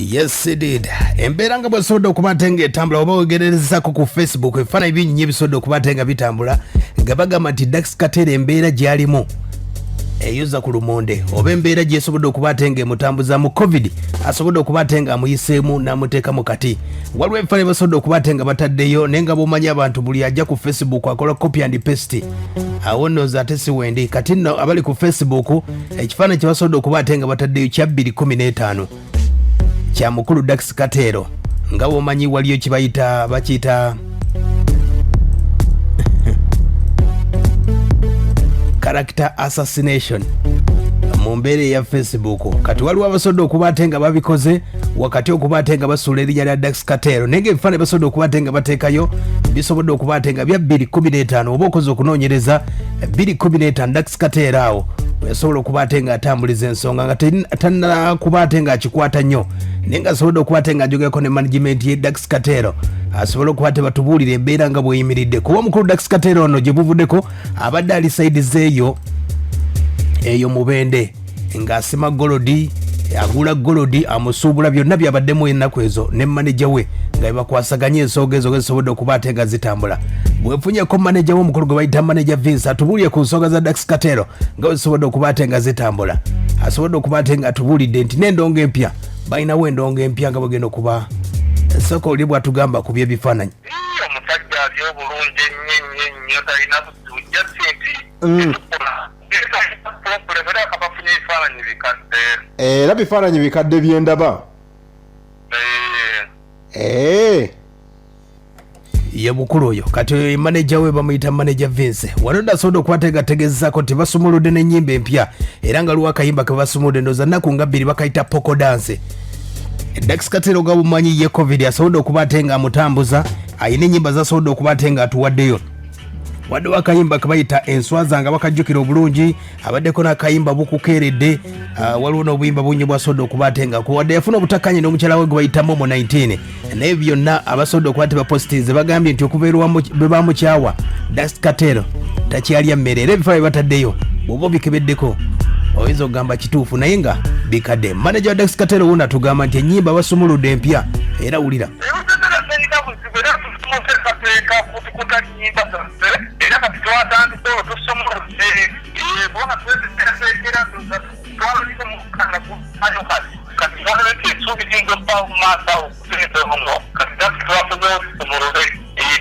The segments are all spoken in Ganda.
Yes indeed. Embeera nga bwesobodde okuba ate ng'etambula oba wegererezako ku Facebook ebifaananyi bingi nnyo ebisobodde okuba ate nga bitambula nga bagamba nti Dax Kartel embeera gy'alimu eyoza ku lumonde oba embeera gyesobodde okuba ate ng'emutambuza mu covid asobodde okuba ate ng'amuyiseemu n'amuteeka mu kati. Waliwo ebifaananyi basobodde okuba ate nga bataddeyo naye nga bw'omanyi abantu buli ajja ku Facebook akola copy and paste, awo nno nze ate si wendi. Kati nno abali ku Facebook ekifaananyi kye basobodde okuba ate nga bataddeyo kya 2:15 kya mukulu Dax Kartel nga bw'omanyi waliyo kibayita bakiyita character assassination mu mbeera eya Facebook. Kati waliwo abasobodde okuba ate nga babikoze wakati okuba ate nga basuula erinnya lya Dax Kartel, naye nga ebifaananyi basobodde okuba ate nga bateekayo bisobodde okuba ate nga bya 2:15 oba okoze okunoonyereza 2:15 Dax Kartel awo yasobola okuba ate nga atambuliza ensonga nga tannakuba ate nga akikwata nnyo, naye nga asobodde okuba ate nga ajogerako ne management ye Dax Kartel asobole okuba ate batubuulira embeera nga bweyimiridde, kuba omukulu Dax Kartel ono gye buvuddeko abadde ali saidi zeeyo eyo Mubende ng'asima golodi, agula golodi, amusuubula, byonna byabaddemu ennaku ezo ne maneja we nga bebakwasaganya ensonga ezo zisobodde okuba ate nga zitambula. Bwefunyeko maneja we omukulu gwe bayita maneja Vince atubuulire ku nsonga za Dax Kartel nga bwezisobodde okuba ate nga zitambula, asobodde okuba ate nga atubuulidde nti n'endongo empya balinawo endongo empya nga bwegenda okuba. Sooka oli bwatugamba ku by'ebifaananyi. Omusajja ali obulungi ennyo ennyo ennyo, talina buzibu, just nti tetukola problem era akabafunye ebifaananyi bikadde. Era bifaananyi bikadde byendaba. Ye mukulu oyo kati oyo maneja we bamuyita maneja Vince. Wano nasobodde okuba tegategezaako nti basumuludde n'ennyimba empya era nga luwa akayimba ke basumuludde ndowooza nnaku nga bbiri bakayita Poco Dance. Dax Kartel nga bumanyi ye covid asobodde okuba ate nga amutambuza, alina ennyimba zasobodde okuba ate nga atuwaddeyo. Waddewo akayimba ke bayita Enswa Zange bakajjukira obulungi, abaddeko n'akayimba Bukukeeredde. Waliwo n'obuyimba bungi bwasobodde okuba ate nga wadde yafuna obutakkaanya n'omukyala we gwe bayita Momo 19, naye byonna abasobodde okuba tebapositinze bagambye nti okuva bwe bamukyawa Dax Kartel takyalya mmere, era ebifa bye bataddeyo bw'oba obikebeddeko oyinza okugamba kituufu naye nga bikadde. Maneja wa Dax Kartel wuno atugamba nti ennyimba basumuludde empya era wulira. Nnyimba zaffe era kati twatandise olwo tusumuludde kubanga tweteerateekera twaliko mukana guayo kati kati twalabye essuubi liyinza okubaawo mu maaso awo okuteesa ono kati naffe twakozewo tusumulule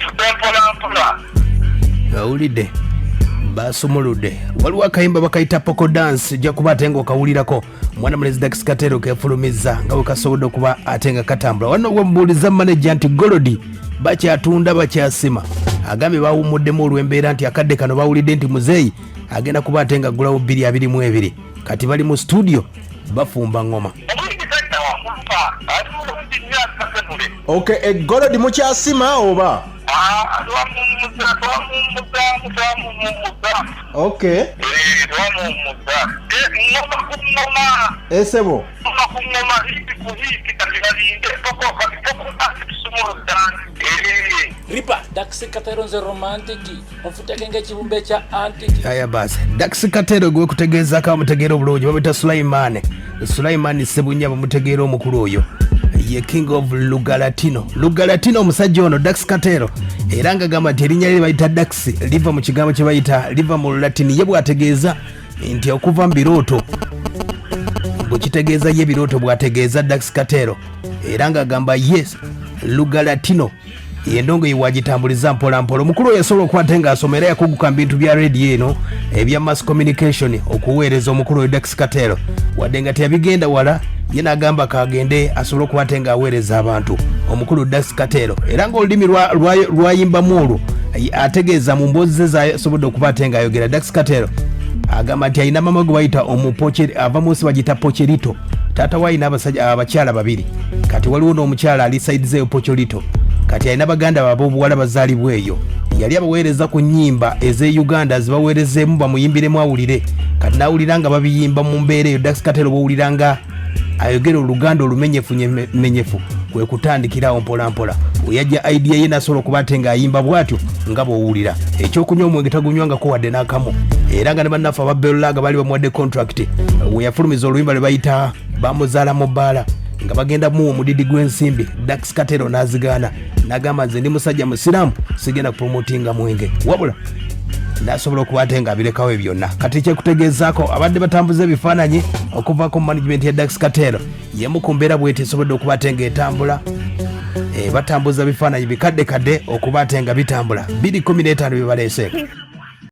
tudde mpola mpola. Awulidde basumuludde, waliwo akayimba bakayita Poco Dance, ojja kuba ate ng'okawulirako. Mwana mulenzi Dax Kartel kefulumiza nga bwe kasobodde okuba ate nga katambula. Wano wemubuuliza maneja nti golodi bakyatunda bakyasima, agambye bawummuddemu olw'embeera nti akadde kano bawulidde nti muzeeyi agenda kuba ate nga aggulawo 2022, kati bali mu studio bafumba ngoma. Okay, egolodi mukyasima oba? Okay. Esebo. Ripa Dax Kartel nze romantic onfuteke ng'ekibumbe ekya antique. Aya basi Dax Kartel gwe kutegeezaako amutegeera obulungi bamuyita Sulaiman Sulaiman Sebunya, bamutegeera omukulu oyo ye king of Lugalatino. Lugalatino omusajja ono Dax Kartel era nga gamba nti erinnya lye bayita Dax liva mu kigambo kye bayita liva mu Latin, ye bw'ategeeza nti okuva mu birooto, bwe kitegeeza ye birooto bw'ategeeza Dax Kartel, era ng'agamba ye Lugalatino endongo ye wagitambuliza mpola mpola. Omukulu oyo yasobola okuba ate ng'asoma era yakuguka mu bintu bya rediyo eno ebya mass communication okuweereza. Omukulu oyo Dax Kartel wadde nga teyabigenda wala, ye n'agamba kagende asobole okuba ate ng'aweereza abantu. Omukulu Dax Kartel era ng'olulimi lwayimbamu olwo ategeeza mu mboozi ze zasobodde okuba ate ng'ayogera. Dax Kartel agamba nti alina mama gwe bayita omupoche, ava mu nsi bagiyita Pocherito. Taata we alina abasajja abakyala babiri, kati waliwo n'omukyala ali saidi zeeyo Pocherito, kati alina baganda babe obuwala bazaalibwa eyo. Yali abaweereza ku nnyimba ez'e Uganda zibaweerezeemu bamuyimbiremu awulire, kati n'awulira nga babiyimba mu mbeera eyo. Dax Kartel bw'owulira nga ayogera oluganda olumenyefu menyefu, kwe kutandikirawo mpola mpola weyajja idea ye n'asobola okuba ate ng'ayimba bw'atyo nga bw'owulira. Ekyokunywa omwenge tagunywangako wadde n'akamu, era nga ne bannaffe aba Bellulaga baali bamuwadde contract we yafulumiza oluyimba lwe bayita Bamuzaala mu Bbaala. nga bagenda muwa omudidi gw'ensimbi. Dax Katero n'azigaana n'agamba, nze ndi musajja musiraamu, sigenda kupromotinga mwenge, wabula nasobola okuba ate nga abirekawo byonna. Kati kyekutegeezaako, abadde batambuza ebifaananyi okuva ku management ya Dax Katero, yemu ku mbeera bweti esobodde okuba ate nga etambula. Batambuza bifaananyi bikadde kadde okuba ate nga bitambula. 215 bibaleese.